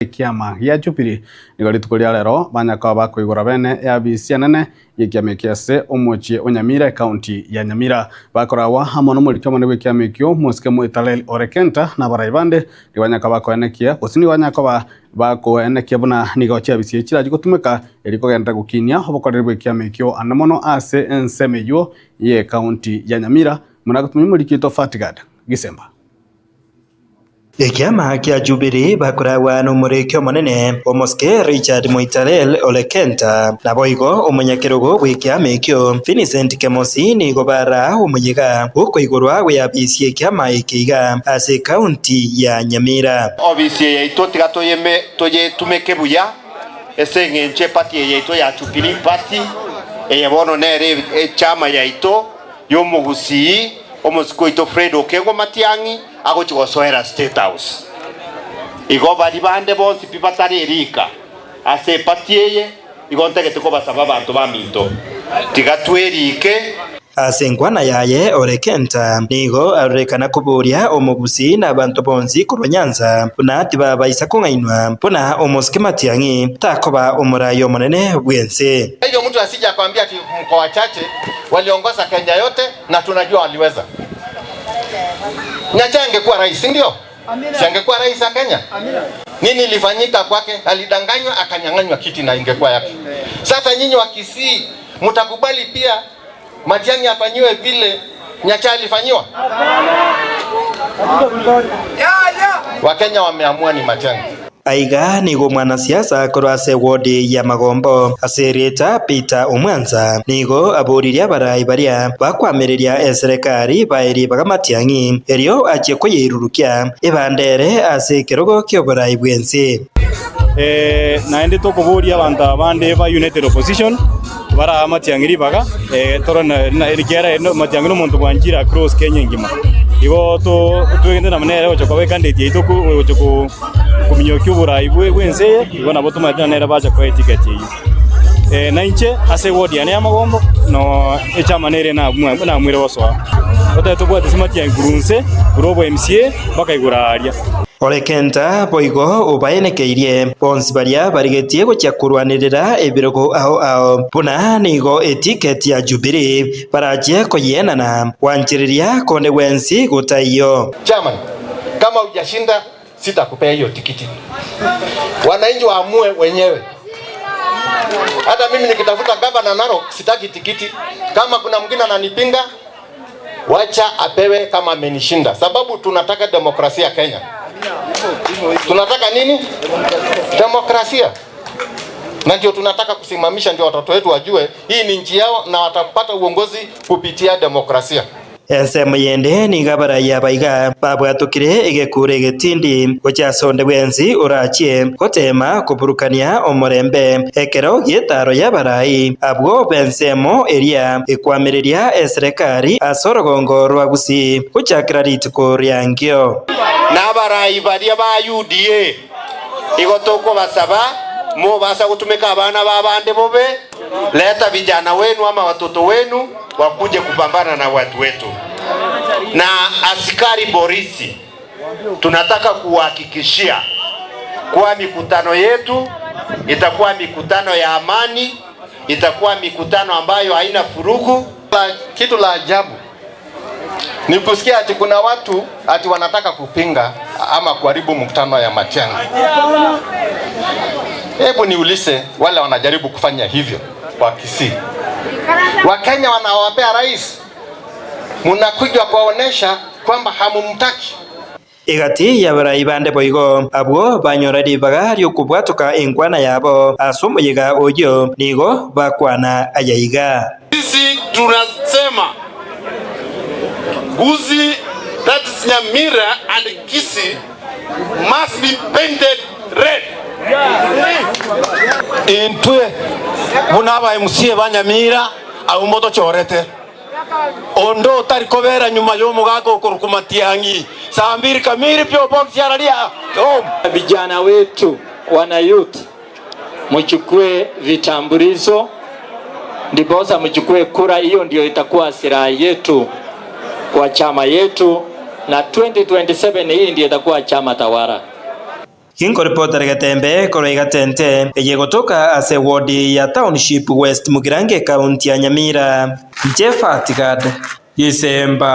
Ekiama gia Jubili nigo rituko ria rero banyakoba bakoigora bene eabisi enene y'ekiama eke ase omochie o Nyamira ekaunti ya Nyamira. Bakoragwa amo nomoriki omonene bw'ekiama ekio Mosike Moitalel Ole Kenta na abarai bande nigo banyakoba bakoenekia gose nigo banyakoba bakoenekia buna nigo chiabisi echi chirachi gotumeka erio kogenderera gokinia obokoreri bw'ekiama ekio ande mono ase ensemo eyio y'ekaunti ya Nyamira buna gotumia omoriki oito Fatgard Gisemba. Ekiama kia Jubilee bakoragwa nomoriki omonene, omosike Richard Moitalel Ole Kenta, naboigo omonyakerogo bw'ekiama ekio Vincent Kemosi nigo baraa omoyega bw'okoigorwa gweabisi ekiama eke iga ase ekaunti ya Nyamira. Obisi eye yaito tiga toyetumeke buya ase engencho eparty eye yaito ya Jubilee Party eye bono nere echama yaito y'omogusii omosike oito Fred Okeng'o Matiang'i agochia gosoera State House. Igo baria bande bonsi pi batari erika ase eparty eye, igo ntagete kobasaba abanto baminto, tiga twerike. Ase enkwana yaye ore Kenta nigo arorekana koboria omogusii na abanto bonsi korwa Nyanza buna tibabaisa kong'ainwa buna omosike Matiang'i takoba omorai omonene bw'ense. Hivyo mtu asije akwambia ati mko wachache, waliongoza Kenya yote na tunajua waliweza. Nyachae angekuwa rais, si ndio? Si angekuwa rais wa Kenya? Nini ilifanyika kwake? Alidanganywa akanyang'anywa kiti na ingekuwa yake. Sasa nyinyi wa Kisii mtakubali pia Matiang'i afanyiwe vile Nyachae alifanyiwa? Wakenya wameamua ni Matiang'i. Aiga nigo omwanasiasa korwa ase ewodi ya Magombo ase erieta Peter Omwanza nigo aboririe abarai baria bakoamereria eserekari bae ribaga Matiang'i erio achie koyeirurukia ebande ere ase ekerogo ki'oborai bw'ense. Naende tokoboria abanto aba bande ba United Opposition barae Matiang'i ribaga tore ekiagera Matiang'i nomonto bwanchire across Kenya engima. Igo twegente nere gocha koba ecandidate yaito gocha kominyokia oborai bw'ense eye, igo nabo tomaete ng'a nere bacha koa eticket eyio. Na inche ase eward yane ya Magombo no echama nere namwire gosoa. Totebe tobwate ase Matiang'i korwa inse, korwa obo MCA mpaka igoro aaria. Ore Kenta boigo obaenekeirie bonsi baria barigetie gochia korwanerera ebirogo ao ao, buna nigo etiketi ya Jubilee barachie koyienana gwanchereria konde gwensi gotaiyo. Chairman, kama hujashinda sitakupea hiyo tikiti. Wananchi waamue wenyewe. Hata mimi nikitafuta gavana Narok sitaki tikiti. Kama kuna mwingine ananipinga, wacha apewe kama amenishinda, sababu tunataka demokrasia Kenya. Tunataka nini? Demokrasia. Na ndio tunataka kusimamisha, ndio watoto wetu wajue hii ni nchi yao na watapata uongozi kupitia demokrasia. Ensemo yende nigo abarai aba iga babwatokire egekuro egetindi gochia ase onde bwensi orachie goteema koburukania omorembe ekero gi'etaaro y'abarai abwo b'ensemo eria ekwamereria eserekari ase orogongo rwa Gusii gochakera rituko ri'ankio. Na abarai baria ba UDA igo tokobasaba mobasa gotumeka abana b'abande bobe. Leta vijana wenu ama watoto wenu wakuje kupambana na watu wetu. Na askari polisi, tunataka kuwahakikishia kuwa mikutano yetu itakuwa mikutano ya amani, itakuwa mikutano ambayo haina furugu. Kitu la ajabu ni kusikia ati kuna watu ati wanataka kupinga ama kuharibu mkutano ya Matiang'i. Hebu niulize wale wanajaribu kufanya hivyo wa Kisii, Wakenya wanawapea rais, mnakuja kuwaonesha kwamba hamumtaki. Egati y'abarai bande boigo abwo banyora ribaga ri'okobwatoka enkwana yabo ase omoyega oyio, nigo bakwana ayaiga. Sisi tunasema Gusii that is Nyamira and Kisii must be painted red. Intwe buna aba MCA ba Nyamira abwo motochorete. Onde otari kobera nyuma y'omogaka okorokwa Matiang'i, saa mbiri kamiri P.O. Box Yararia Home. Vijana wetu wana youth muchukue vitambulisho ndiposa muchukue kura. Hiyo ndio itakuwa silaha yetu kwa chama yetu, na 2027 hii ndio itakuwa chama tawala. Ginkoripotera Getembe korwa Igatente, eye egotoka ase eward ya Township West Mugirango ekaunti ya Nyamira. Inche Fatigad Gisemba.